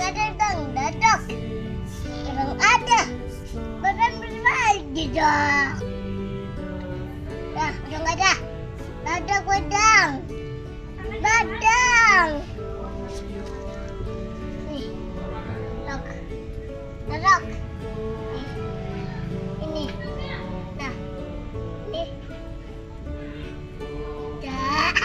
Kadang dadak, kadang ada, badan berbagi dah. Dah, udah nggak ada. Dadak wedang, badang. Nih, dadak, dadak. Ini, nah, nih, dah.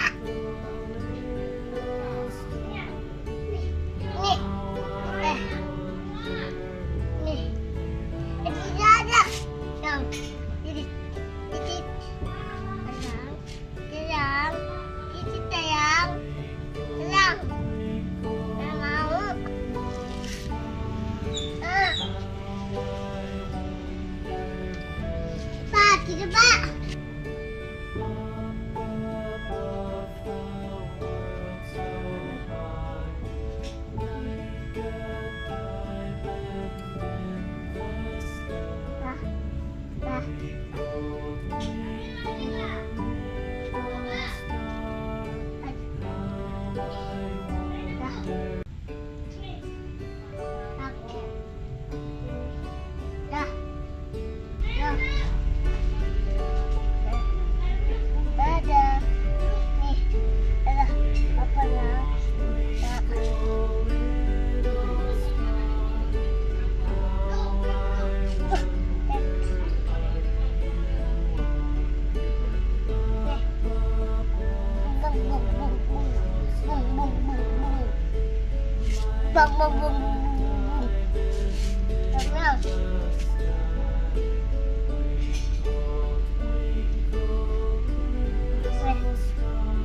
Tidak, Pak. Bang, bang, bang, bang,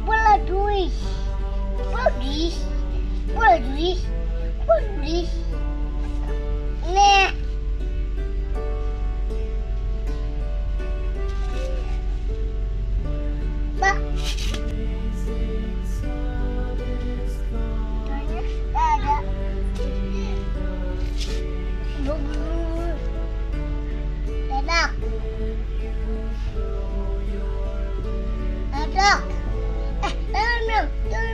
bola duit, duit, bola duit, duit, nih, bah. Dadak. Dadak. Milk.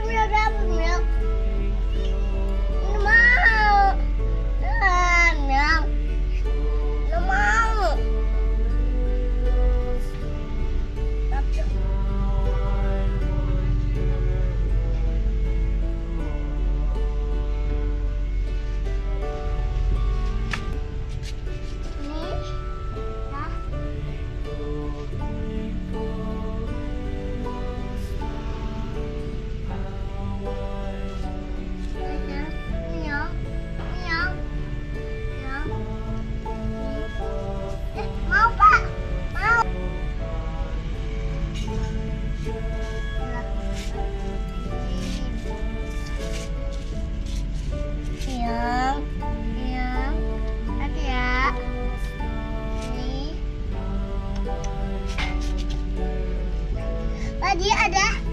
Milk apa milk? Mau. Milk. Mau. Tadi ada